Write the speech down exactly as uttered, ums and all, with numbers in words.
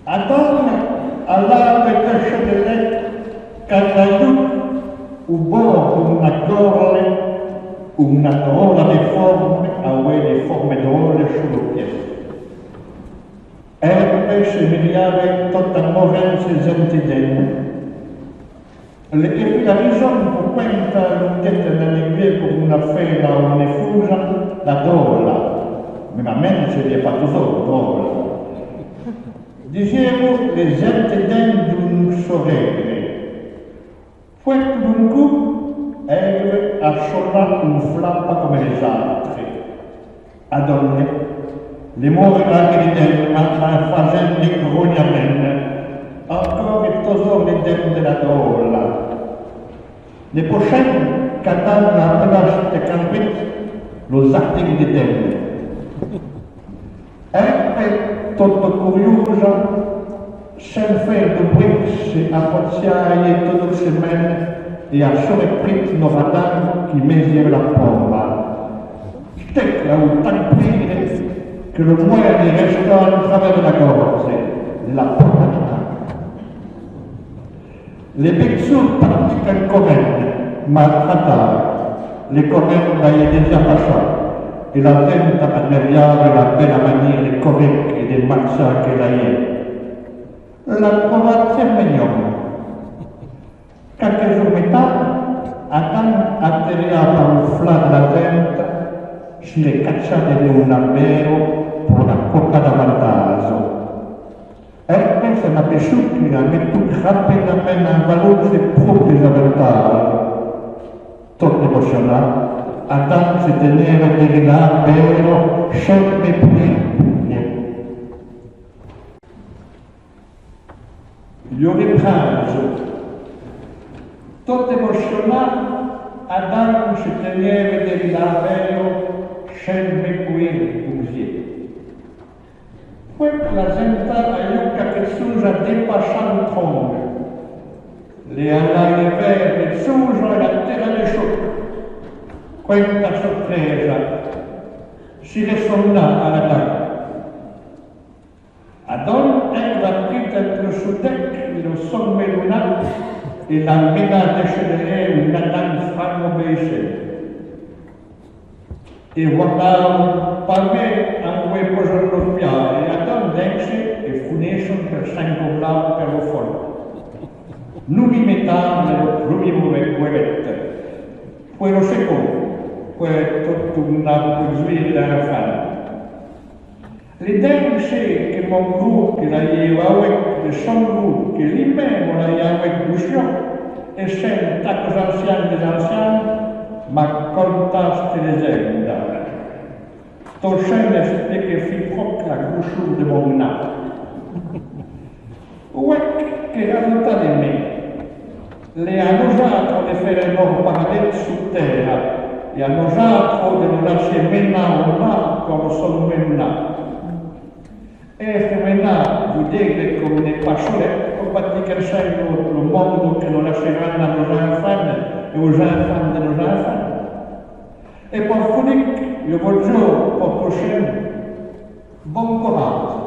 Adon, a la petèche de lèt, quand l'a iu, o bor d'una gorle, una drôla de forme, avoué de forme drôle su lo pié. Erbe se miriave tot en morèn se zente dèn. Le efi la rizon po quenta l'on guette en alegrie por una fena o une fuja, la drôla. Mé mamèn se dizia pa tozor drôla. Dizémo le zente dèn d'on sorére. Pouè que d'un cou, Ègre a chonà on fla pa comme les âtre. Adonne, le more la que le dèn, ma, ma fazèn le grognamèn, ancor e tozor le dèn de la drôla. Le prochain, qu'Adon a penache de cambrit, lo zatin de dèn. Erbe, tota curiosa, sen fé de brit, se apotsaye tot doussemèn e a sorprì Adon qui mezia la poma. Stec la ou tan prire que lo moèn li resta en travers la gorze de la poma. Le bètson partit en comèn, ma tratà, le comèn l'ayè dejà passà, e la zenta admeriave la bèla manire corècta de marchà que l'ayè. La trova très mignon. Qualque jour mé tar, Adon aterria par lo fla de la zenta, si le catchà de un arbèro por la cota d'avantazo. Erbe s'en apèchù que la metù crapenamèn en valor se propri avantaz. Tot emochonà, Adon se tenève deri l'arbèro, chèn mé pouì. Lo reprèn. Tot emochonà, Adon se tenève deri l'arbèro, chèn mé pouì, pousié. Pouè que la zenta a iu qualque tsosa a depassà lo tronc. Le alà le vère tsosa e la tèra de chou. Quenta sorpresa, si ressonna a Adon. Adon, ègre, a prit entre lo so dèc e lo son melonà e l'a menà de chedere un Adon franc obéissèn. E voilà pa mé avoué posa lo pià e Adon dènse e founèsson per s'encoblà per lo fon. No mi metà lo promì mové, mové. Pouè lo secon, pouè tot una pousuire d'enfan. Le dènse que mon gru que l'ayè avoué de son gru que li mémo l'ayè avoué d'ouchon, e chèn tacos ancian des ancian, m'a contà ste lezenda. To chèn espèque fi proc la grouchor de mon na. Ouè que radontà de mé. L'è a nozatro de fére mor paradèt su tèra, e a nozatro de no lassé menà o na comme son menà. E femenà, vou dègre comme ne pa solèt, comme pa di que chèn lo, lo mondo que no lassé a nos enfan e os enfan de nos enfan. E por finic, lo bonjour, por prochain. Bon courage.